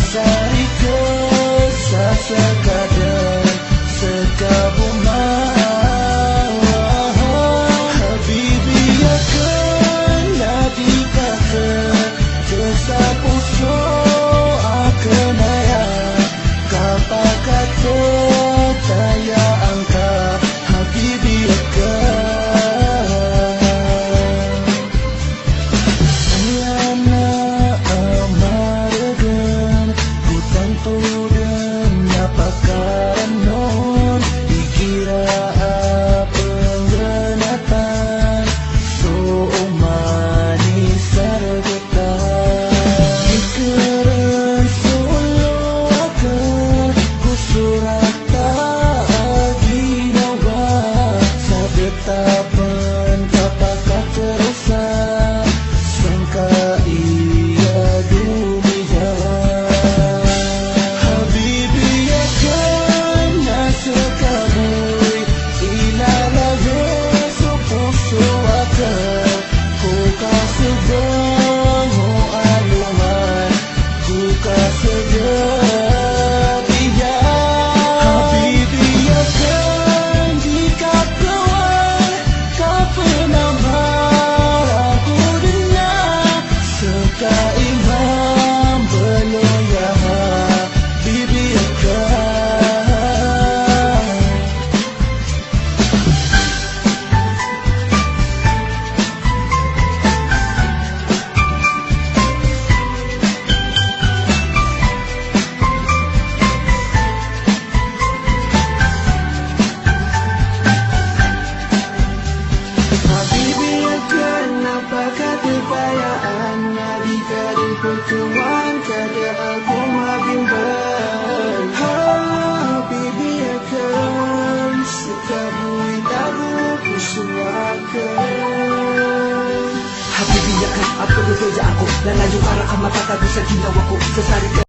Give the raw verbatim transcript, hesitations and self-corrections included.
Sari ka sa sekadar seka bo ma. Habibi, aken na di ka ke, ke sa poso aken aya kapakatotaya angka, habibi aken. Aya na a maregen ko tanto den a pakaran on, igira a penggenatan so oman i sargetan. Ikeren so olo aken ko sorat a ginawa sa detapen kapakaterosa sangkai a domiyawa. Habibi aken, na seka bo i ilalayo so poso aken, ko kasegang o alongan, ko kasegang iya. Habibi aken, di ka kawan ka penambaran ko doniya, seka i mambaloya, habibi aken. Habibi aken, na pakatopayaan a di ka di potowan, kada ako mabimbang. Habibi aken, seka bo i tago ko poso aken. Habibi aken, a pagotaya ako, lalayo ka raka, makatago sa ginawa ko, sa sari ka